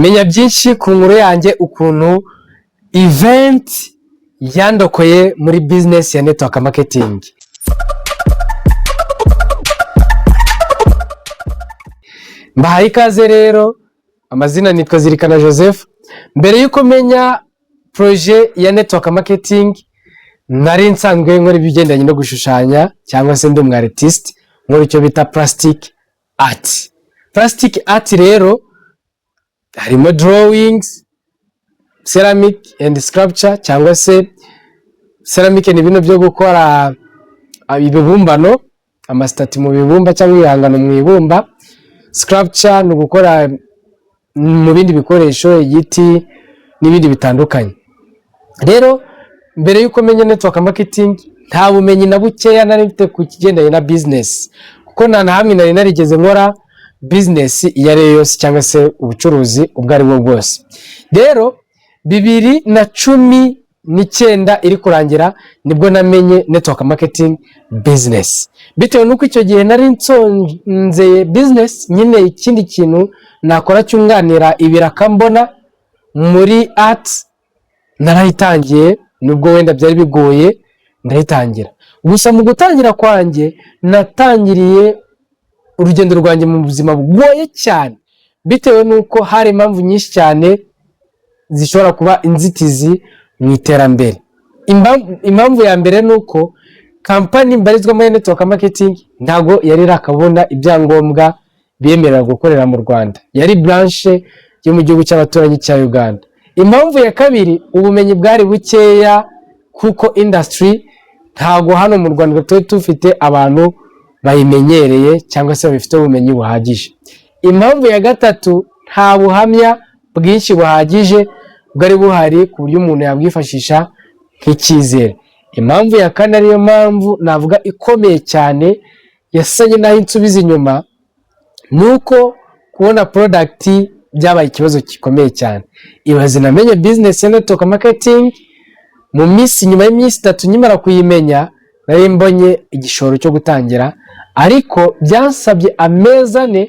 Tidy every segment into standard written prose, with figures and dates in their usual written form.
Menya byinshi ku nkuru yanjye, ukuntu event yandokoye muri business ya network marketing. Mbahaye ikaze rero, amazina nitwa Zirikana Joseph. Mbere y'uko menya projet ya network marketing, nari nsanzwe nkora ibigendanye no gushushanya, cyangwa se ndi umu artist nkora icyo bita plastic art. Plastic art rero harimo drawings, ceramic and sculpture, cyangwa se ceramic ni bino byo gukora ibibumbano, amasitati mu bibumba cyangwa ibihangano mu ibumba. Sculpture ni ugukora mu bindi bikoresho, igiti n'ibindi bitandukanye. Rero mbere y'uko menya network marketing, nta bumenyi na bukeya nari mfite ku kigendanye na business, kuko nta na hamwe nari narigeze nkora business iyo ari yo yose cyangwa se ubucuruzi ubwo ari bwo bwose. Rero 2019 iri kurangira nibwo namenye network marketing business, bitewe n'uko icyo gihe nari nsonzeye business nyine, ikindi kintu nakora cyunganira ibiraka mbona muri art. Narayitangiye, nubwo wenda byari bigoye, ndayitangira. Gusa mu gutangira kwanjye, natangiriye urugendo rwanjye mu buzima bugoye cyane, bitewe n'uko hari impamvu nyinshi cyane zishobora kuba inzitizi mu iterambere. Impamvu ya mbere ni uko kampani mbarizwamo ya network marketing ntabwo yari irakabona ibyangombwa biyemerera gukorera mu Rwanda, yari branche yo mu gihugu cy'abaturanyi cya Uganda. Impamvu ya kabiri, ubumenyi bwari bukeya, kuko industry ntabwo hano mu Rwanda tuba dufite abantu bayimenyereye cyangwa se babifite ubumenyi buhagije. Impamvu ya gatatu, nta buhamya bwinshi buhagije bwari buhari ku buryo umuntu yabwifashisha nk'icyizere. Impamvu ya kane, ariyo mpamvu navuga ikomeye cyane yasanye n'aho insubiza inyuma, ni uko kubona product byabaye ikibazo gikomeye cyane. Ibaze namenye business ya network marketing, mu minsi nyuma y'iminsi 3 nkimara kuyimenya nari mbonye igishoro cyo gutangira, ariko byansabye amezi 4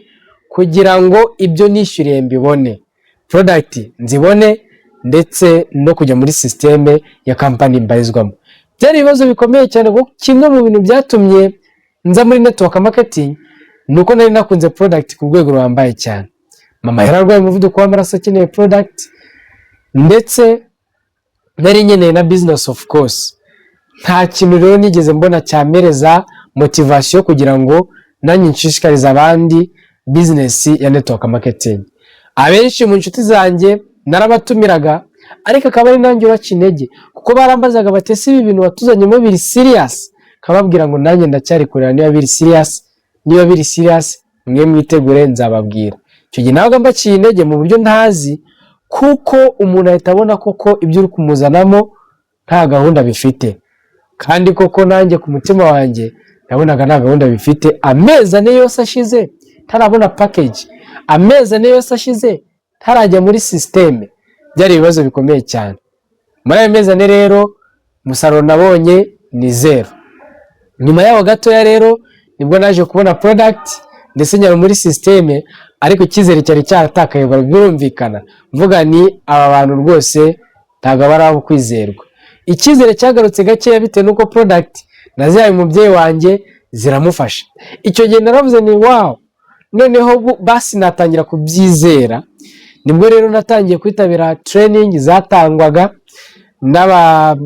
kugira ngo ibyo nishyuriye mbibone, product nzibone, ndetse no kujya muri système ya kampani mbarizwamo. Byari ibibazo bikomeye cyane, kuko kimwe mu bintu byatumye nza muri network marketing ni uko nari nakunze product ku rwego ruhambaye cyane. Mama yari arwaye umuvuduko w'amaraso, akeneye product, ndetse nari nkeneye na business, of course. Nta kintu rero nigeze mbona cyampereza motivation kugira ngo nanjye nshishikarize abandi business ya network marketing. Abenshi mu nshuti zanjye narabatumiraga, ariko akaba ari nanjye ubaca intege, kuko barambazaga bati: "Ese ibi bintu watuzanyemo biri serious?" Kababwira ngo nanjye ndacyari kureba niba biri serious. Niba biri serious, mwe mwitegure, nzababwira. Icyo gihe nabaga mbaciye intege mu buryo ntazi, kuko umuntu ahita abona koko ibyo uri kumuzanamo nta gahunda bifite. Kandi koko nanjye ku mutima wanjye nabonaga nta gahunda bifite. Amezi 4 yose ashize ntarabona package, amezi 4 yose ashize ntarajya muri système, byari ibibazo bikomeye cyane. Muri ayo mezi 4 rero, umusaruro nabonye ni zero. Nyuma yaho gatoya rero nibwo naje kubona product, ndetse njya muri système, ariko icyizere cyari cyaratakaye, birumvikana. Mvuga ni aba bantu rwose ntabwo aba ari abo kwizerwa. Icyizere cyagarutse gakeya bitewe n'uko product nazihaye umubyeyi wanjye, ziramufasha. Icyo gihe naravuze ni wow, noneho basi natangira kubyizera. Nibwo rero natangiye kwitabira training zatangwaga n'aba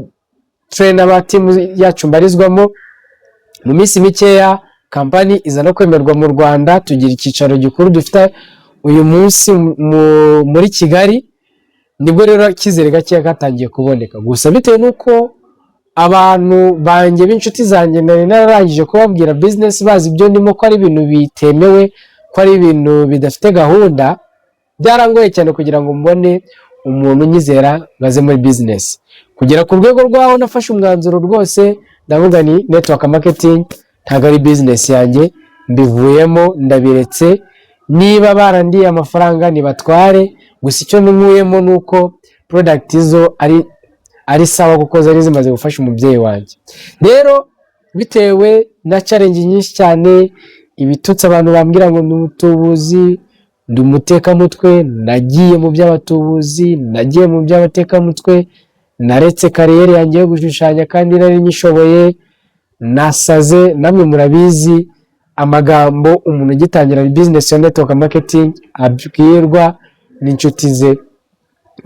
trainer ba team yacu mbarizwamo. Mu minsi mikeya kampani iza no kwemerwa mu Rwanda, tugira icyicaro gikuru dufite uyu munsi muri Kigali. Nibwo rero icyizere gakeya katangiye kuboneka, gusa bitewe n'uko abantu banjye b'inshuti zanjye nari nararangije kubabwira business, bazi ibyo ndimo ko ari ibintu bitemewe, ko ari ibintu bidafite gahunda, byarangoye cyane kugira ngo mbone umuntu unyizera ngo aze muri business, kugera ku rwego rw'aho nafashe umwanzuro rwose, ndavuga ni network marketing ntabwo ari business yanjye, mbivuyemo, ndabiretse. Niba barandiye amafaranga nibatware, gusa icyo nkuyemo ni uko product zo ari sawa, kuko zari zimaze gufasha umubyeyi wanjye. Rero bitewe na challenge nyinshi cyane, ibitutsi abantu bambwira ngo ni umutubuzi, Ndi umutekamutwe, nagiye mu by'abatubuzi, nagiye mu by'abatekamutwe, naretse carrière yanjye yo gushushanya kandi nari nyishoboye, nasaze. Namwe murabizi amagambo umuntu ugitangira business ya network marketing abwirwa n'inshuti ze.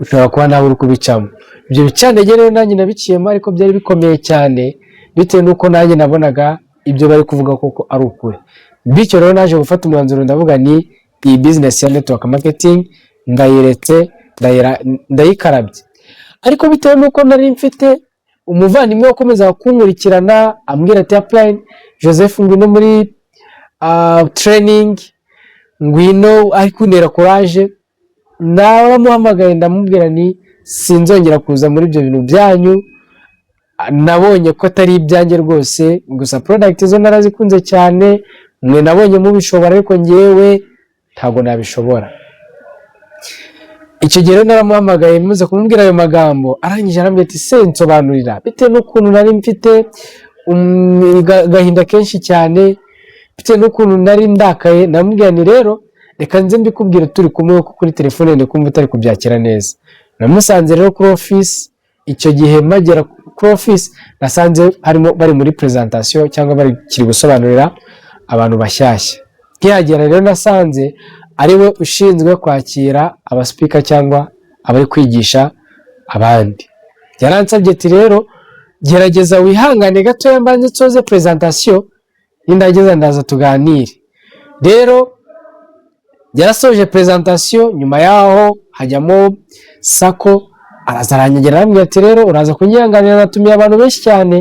Ushobora kuba nawe uri kubicamo ibyo bicantege. Rero nanjye nabiciyemo, ariko byari bikomeye cyane bitewe n'uko nanjye nabonaga ibyo bari kuvuga koko ari ukuri. Bityo rero naje gufata umwanzuro, ndavuga ni iyi business ya network marketing ndayiretse, ndayikarabye. Ariko bitewe n'uko nari mfite umuvandimwe wakomezaga kunkurikirana ambwira ati: "Upline Joseph, ngwino muri training, ngwino," ari kuntera courage. Naramuhamagaye, ndamubwira ni sinzongera kuza muri ibyo bintu byanyu, nabonye ko atari ibyanjye rwose. Gusa product zo narazikunze cyane, mwe nabonye mubishobora, ariko ngewe ntabwo nabishobora. Icyo gihe rero naramuhamagaye, maze kumubwira ayo magambo, arangije arambwira ati: "Se nsobanurira." Bitewe n'ukuntu nari mfite agahinda kenshi cyane, bitewe n'ukuntu nari ndakaye, ndamubwira ni rero reka nze mbikubwire turi kumwe, kuko kuri telefone ndi kumva utari kubyakira neza. Namusanze rero kuri office. Icyo gihe magera kuri office, nasanze harimo bari muri presentation cyangwa bari kiri gusobanurira abantu bashyashya. Nkihagera rero, nasanze ari we ushinzwe kwakira aba speaker cyangwa abari kwigisha abandi. Yaransabye ati: "Rero gerageza wihangane gatoya, mbanze nsoze presentation, nindageza ndaza tuganire." Rero yarasoje presentation, nyuma yaho hajyamo sako, araza aranyegera, arambwira ati: "Rero uraza kunyihanganira, natumiye abantu benshi cyane,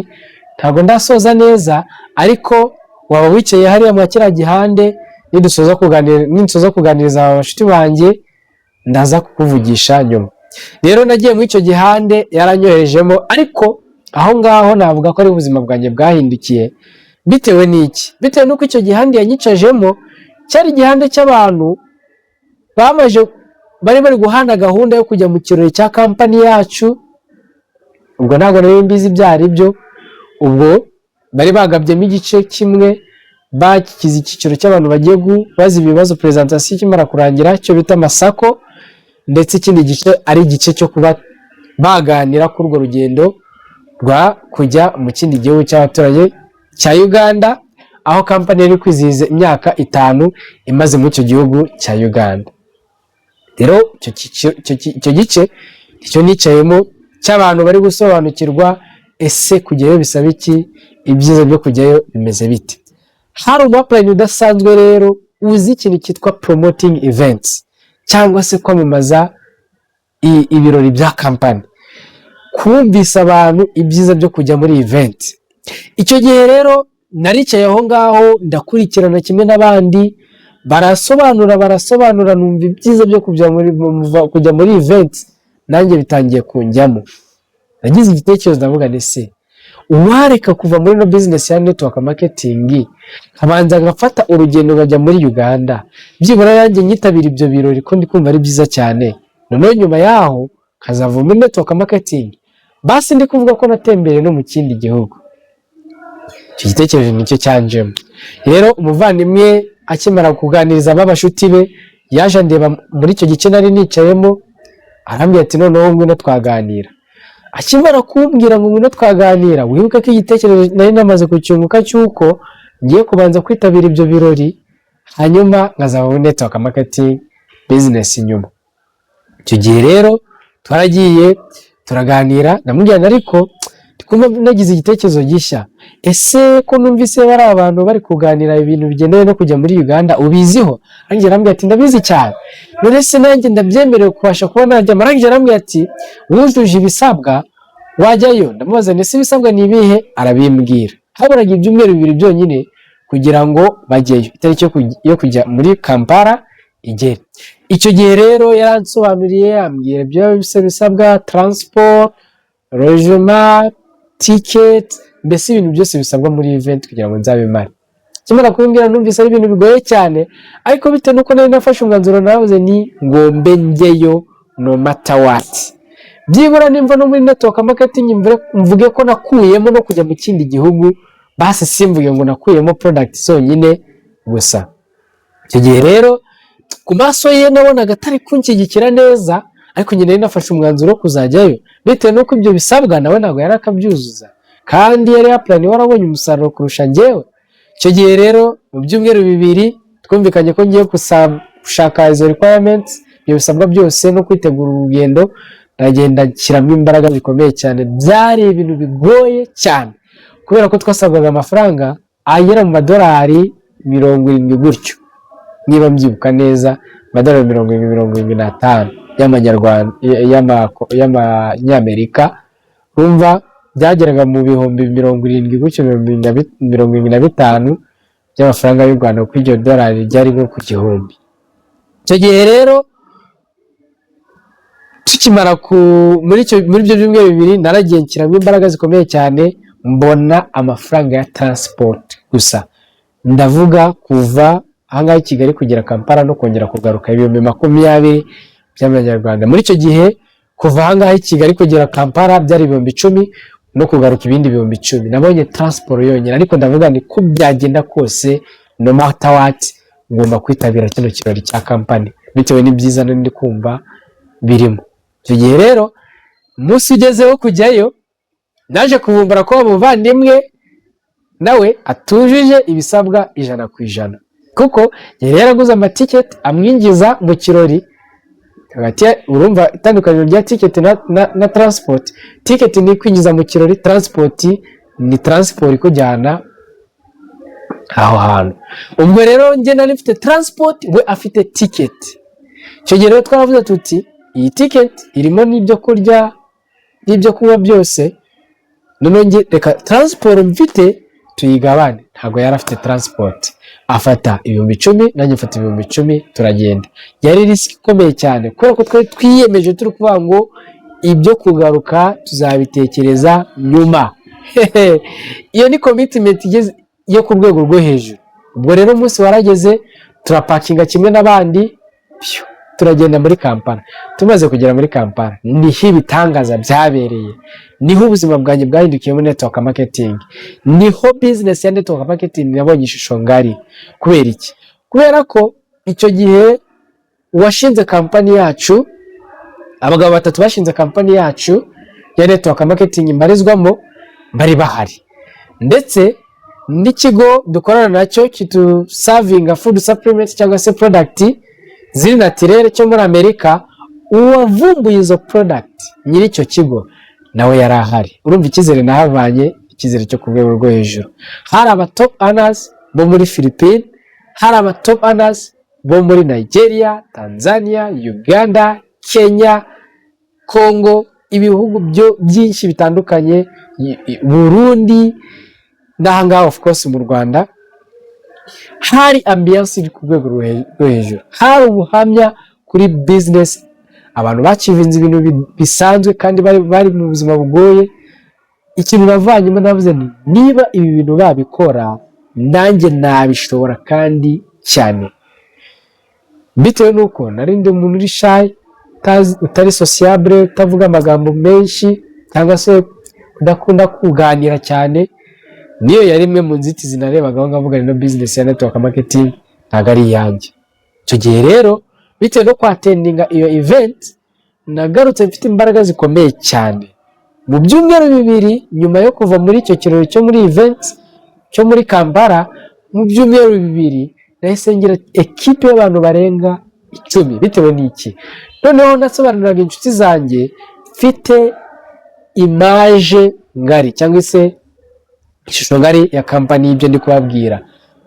ntabwo ndasoza neza, ariko waba wicaye hariya mwa kiriya gihande, nidusoza kuganira, ninsoza kuganiriza aba bashuti banjye, ndaza kukuvugisha nyuma." Rero nagiye muri icyo gihande yaranyoherejemo, ariko aho ngaho navuga ko ari ubuzima bwanjye bwahindukiye. Bitewe n'iki? Bitewe n'uko icyo gihande yanyicajemo cyari igihande cy'abantu bamaze bari bari guhana gahunda yo kujya mu kirori cya company yacu. Ubwo ntabwo nari mbizi ibyo ari byo. Ubwo bari bagabyemo igice kimwe, bakize icyiciro cy'abantu bagiye kubaza ibibazo presentation ikimara kurangira, cyo bita amasako, ndetse ikindi gice ari igice cyo kuba baganira kuri urwo rugendo rwa kujya mu kindi gihugu cy'abaturanyi cya Uganda, aho company yari kwizihiza imyaka 5 imaze muri icyo gihugu cya Uganda. Rero icyo gice nicyo nicayemo cy'abantu bari gusobanukirwa: ese kujyayo bisaba iki? Ibyiza byo kujyayo bimeze bite? Hari umu upline udasanzwe rero uzi ikintu cyitwa promoting events cyangwa se kwamamaza ibirori bya company, kumvisa abantu ibyiza byo kujya muri event. Icyo gihe rero naricaye aho ngaho, ndakurikirana kimwe n'abandi, barasobanura, barasobanura, numva ibyiza byo kujya muri event nanjye bitangiye kunjyamo. Nagize igitekerezo, ndavuga nti: "Se uwareka kuva muri no business ya network marketing, nkabanza ngafata urugendo nkajya muri Uganda, byibura nanjye nyitabira ibyo birori, ko ndi kumva ari byiza cyane, noneho nyuma yaho nkazava muri network marketing, basi ndi kuvuga ko natembereye no mu kindi gihugu?" Icyo gitekerezo nicyo cyanjemo. Rero umuvandimwe akimara kuganiriza aba bashuti be, yaje andeba muri icyo gice nari nicayemo, arambwira ati: "Noneho ngwino twaganira." Akimara kumbwira ngo ngwino twaganira, wibuke ko igitekerezo nari namaze kucyunguka cy'uko ngiye kubanza kwitabira ibyo birori, hanyuma nkazaba muri network marketing business nyuma. Icyo gihe rero twaragiye turaganira, ndamubwira, ariko kumva nagize igitekerezo gishya. Ese ko numvise bari abantu bari kuganira ibintu bigendanye no kujya muri Uganda, ubiziho? Arangije arambwira ati: "Ndabizi cyane." None se nanjye ndabyemerewe kubasha kuba najyamo? Arangije arambwira ati: "Wujuje ibisabwa wajyayo." Ndamubaza ndetse ibisabwa ni ibihe? Arabimbwira. Haburaga ibyumweru 2 byonyine kugira ngo bajyeyo, itariki yo kujya muri Kampala igere. Icyo gihe rero yaransobanuriye, ambwira ibyo bisabwa: transport, logement, ticket, mbese ibintu byose bisabwa muri event kugira ngo nzabimare. Kimara kubimbwira, numvise ari ibintu bigoye cyane, ariko bitewe n'uko nari nafashe umwanzuro, navuze ni ngombe njyeyo no matter what. Byibura nimva no muri network marketing, mvuge ko nakuyemo no kujya mu kindi gihugu, basi simvuge ngo nakuyemo product zonyine gusa. Icyo gihe rero Ku maso ye nabonaga atari kunshyigikira neza, ariko nyine nari nafashe umwanzuro wo kuzajyayo bitewe n'uko ibyo bisabwa nawe ntabwo yari akabyuzuza, kandi yari yapurani warabonye umusaruro kurusha njyewe. Icyo gihe rero, mu byumweru 2 twumvikanye ko ngiye gushaka izo requirements, ibyo bisabwa byose, no kwitegura urugendo. Ndagenda nshyiramo imbaraga zikomeye cyane. Byari ibintu bigoye cyane kubera ko twasabwaga amafaranga agera mu madolari 70 gutyo, niba mbyibuka neza, amadolari 70, 75 y'amanyarwanda, y'amanyamerika. Urumva byageraga mu 70,000 gutyo, 75,000 by'amafaranga y'u Rwanda, kuko iryo dolari ryari nko ku 1000 icyo gihe. Rero tukimara ku muri ibyo byumweru 2, naragiye nshyiramo imbaraga zikomeye cyane, mbona amafaranga ya transport gusa, ndavuga kuva ahangaha i Kigali kugera Kampala no kongera kugaruka, 20,000 by'amanyarwanda. Muri icyo gihe, kuva ahangaha i Kigali kugera Kampala byari 10,000, no kugaruka ibindi 10,000. Nabonye transport yonyine, ariko ndavuga ni ko byagenda kose, no matter what, ngomba kwitabira kino kirori cya kampani bitewe n'ibyiza nari kumva birimo. Icyo gihe rero, umunsi ugeze wo kujyayo, naje kuvumbura ko umuvandimwe nawe atujuje ibisabwa 100%, kuko yari yaraguze amatiketi amwinjiza mu kirori. Hagati urumva itandukaniro rya tiketi na transport: tiketi ni kwinjiza mu kirori, transport ni transport ikujyana aho hantu. Ubwo rero njye nari mfite transport, we afite tiketi. Icyo gihe rero twaravuze tuti: "Iyi tiketi irimo n'ibyo kurya n'ibyo kunywa byose, noneho njye reka transport mfite tuyigabane." Ntabwo yari afite transport, afata 10,000, nanjye mfata 10,000, turagenda. Yari risk ikomeye cyane kubera ko twari twiyemeje, turi kuvuga ngo ibyo kugaruka tuzabitekereza nyuma. Iyo ni commitment igeze yo ku rwego rwo hejuru. Ubwo rero umunsi warageze, turapakinga kimwe n'abandi, pyu, turagenda muri Kampala. Tumaze kugera muri Kampala niho ibitangaza byabereye, niho ubuzima bwanjye bwahindukiye muri network marketing, niho business ya network marketing yabonye ishusho ngari. Kubera iki? Kubera ko icyo gihe uwashinze kampani yacu, abagabo batatu bashinze kampani yacu ya network marketing mbarizwamo, bari bahari, ndetse n'ikigo dukorana nacyo kiduservinga food supplement cyangwa se product ziri naturel cyo muri Amerika, uwavumbuye izo product, nyiri icyo kigo, nawe yari ahari. Urumva icyizere nahavanye, icyizere cyo ku rwego rwo hejuru. Hari aba top earners bo muri Philippines, hari aba top earners bo muri Nigeria, Tanzania, Uganda, Kenya, Congo, ibihugu byo byinshi bitandukanye, Burundi n'ahangaha of course mu Rwanda. Hari ambiance iri ku rwego rwo hejuru, hari ubuhamya kuri business, abantu bachievinze ibintu bisanzwe kandi bari mu buzima bugoye. Ikintu navanyemo, navuze nti: "Niba ibi bintu babikora, nanjye nabishobora kandi cyane." Bitewe n'uko nari ndi umuntu uri shy, utari sociable, utavuga amagambo menshi cyangwa se udakunda kuganira cyane, niyo yari imwe mu nzitizi narebagaho nkavuga ino business ya network marketing ntabwo ari iyanjye. Icyo gihe rero, bitewe no kwattendinga iyo event, nagarutse mfite imbaraga zikomeye cyane. Mu byumweru 2 nyuma yo kuva muri icyo kirori cyo muri event cyo muri Kampala, mu byumweru 2 nahise ngira ekipe y'abantu barenga 10. Bitewe n'iki? Noneho nasobanuriraga inshuti zanjye mfite image ngari cyangwa se ishusho ngari ya kampani y'ibyo ndi kubabwira,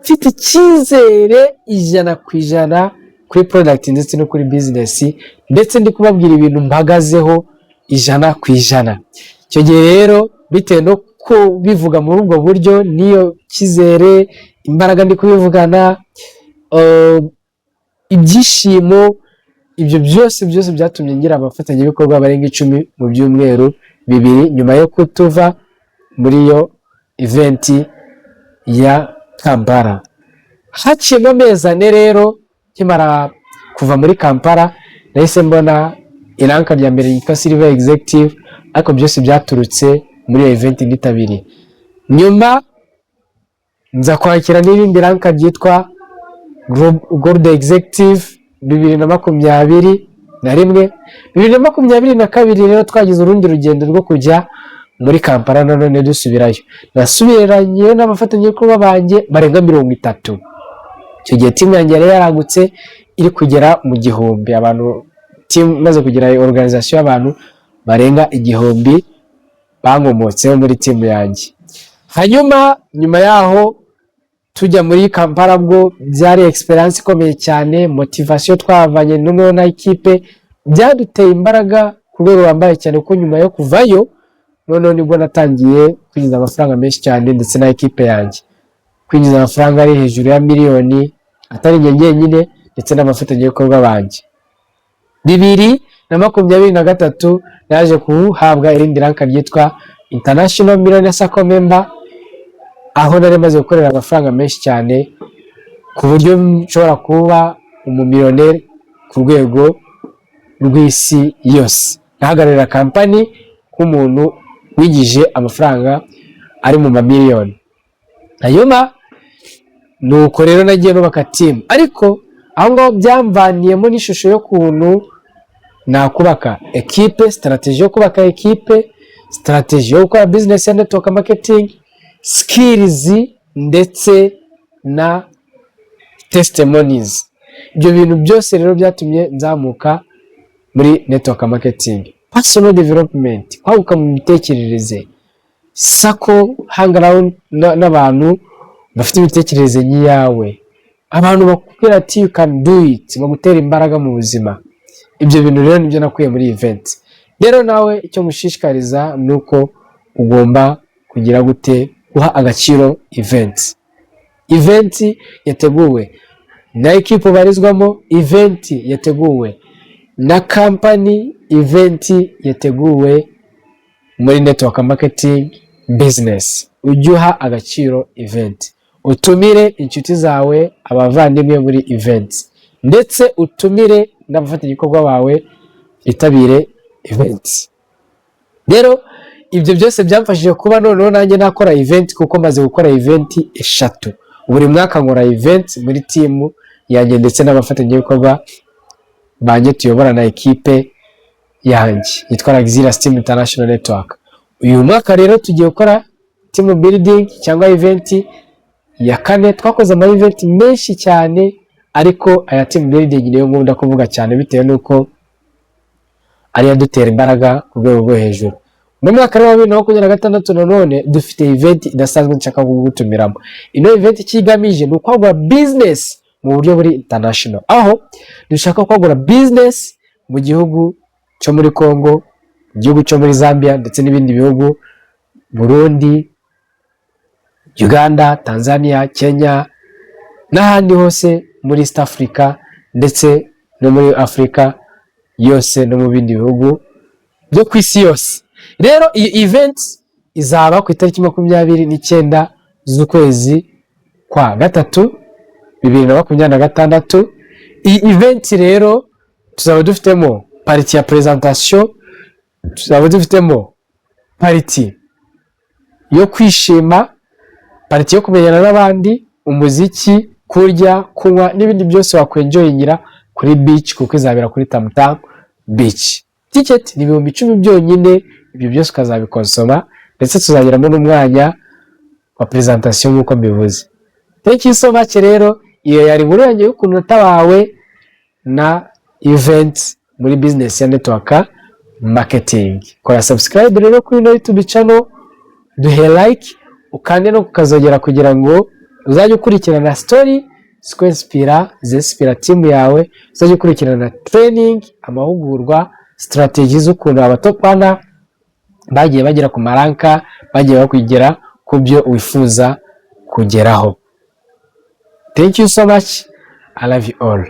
mfite icyizere 100% kuri product ndetse no kuri business, ndetse ndi kubabwira ibintu mpagazeho 100%. Icyo gihe rero, bitewe no kubivuga muri ubwo buryo, n'iyo cyizere, imbaraga ndi kubivugana, ibyishimo, ibyo byose byose byatumye ngira abafatanyabikorwa barenga 10 mu byumweru 2 nyuma yo kutuva muri iyo event ya Kampala. Haciyemo amezi 4 rero, nkimara kuva muri Kampala, nahise mbona irank rya mbere yitwa Silver Executive, ariko byose byaturutse muri iyo event nitabiriye. Nyuma nza kwakira n'irindi rank ryitwa Gold Executive. 2021. 2022 rero twagize urundi rugendo rwo kujya muri Kampala. Nanone dusubirayo, nasubiranye n'abafatanyabikorwa banjye barenga 30. Icyo gihe team yanjye yari yaragutse, iri kugera mu 1000 abantu. Team imaze kugira organization y'abantu barenga 1000 bankomotseho muri team yanjye. Hanyuma nyuma yaho tujya muri Kampala, bwo byari experience ikomeye cyane. Motivation twavanye noneho na ekipe byaduteye imbaraga ku rwego ruhambaye cyane, kuko nyuma yo kuvayo noneho nibwo natangiye kwinjiza amafaranga menshi cyane, ndetse na ekipe yanjye kwinjiza amafaranga ari hejuru ya miliyoni, atari njye njyenyine, ndetse n'abafatanyabikorwa banjye. 2023 naje kuhabwa irindi rank ryitwa International Millionaire Circle Member, aho nari maze gukorera amafaranga menshi cyane ku buryo nshobora kuba umumiliyoneri ku rwego rw'isi yose, nkahagararira company nk'umuntu wigije amafaranga ari mu mamiliyoni. Hanyuma nuko rero nagiye nubaka team, ariko aho ngaho byamvaniyemo n'ishusho y'ukuntu nakubaka ekipe, strategy yo kubaka ekipe, strategy yo gukora business ya network marketing, skills ndetse na testimonies. Ibyo bintu byose rero byatumye nzamuka muri network marketing, personal development, kwaguka mu mitekerereze, sako hang around n'abantu bafite imitekerereze nk'iyawe, abantu bakubwira ati "You can do it", bagutera imbaraga mu buzima. Ibyo bintu rero nibyo nakuye muri event. Rero nawe icyo mushishikariza ni uko ugomba kugira gute? Guha agaciro event, event yateguwe na ekipe ubarizwamo, event yateguwe na company, event yateguwe muri network marketing business. Ujye uha agaciro event, utumire inshuti zawe, abavandimwe muri event, ndetse utumire n'abafatanyabikorwa bawe bitabire event. Rero ibyo byose byamfashije kuba noneho nanjye nakora event, kuko maze gukora event eshatu. Buri mwaka nkora event muri team yanjye ndetse n'abafatanyabikorwa banjye tuyobora na ekipe yanjye yitwa Luxurious Team International Network. Uyu mwaka rero tugiye gukora team building cyangwa event ya kane. Twakoze ama event menshi cyane, ariko aya team building niyo nkunda kuvuga cyane, bitewe n'uko ariyo adutera imbaraga ku rwego rwo hejuru. Mu mwaka rero wa 2026 nanone dufite event idasanzwe nshaka kugutumiramo. Ino event icyo igamije ni ukwagura business mu buryo buri international, aho dushaka kwagura business mu gihugu cyo muri Congo, mu gihugu cyo muri Zambia, ndetse n'ibindi bihugu, Burundi, Uganda, Tanzania, Kenya n'ahandi hose muri East Africa, ndetse no muri Afurika yose, no mu bindi bihugu byo ku isi yose. Rero iyi event izaba ku itariki 29 z'ukwezi kwa gatatu 2026. Iyi event rero tuzaba dufitemo partie ya presentation, tuzaba dufitemo partie yo kwishima, partie yo kumenyana n'abandi, umuziki, kurya, kunywa n'ibindi byose wakwenjoyingira kuri beach, kuko izabera kuri Tamtam Beach. Ticket ni 10,000 byonyine, ibyo byose ukazabikonsoma, ndetse tuzageramo n'umwanya wa presentation nk'uko mbivuze. Thank you so much. Rero iyo yari inkuru yanjye y'ukuntu natabawe na event muri business ya network marketing. Kora subscribe rero kuri ino YouTube channel, duhe like, ukande no kukazogera kugira ngo uzajye ukurikirana story zikwinspira, zinspira team yawe, uzajye ukurikirana training, amahugurwa, strategy z'ukuntu aba top earner bagiye bagera ku ma rank, bagiye bakugera ku byo wifuza kugeraho. Thank you so much. I love you all.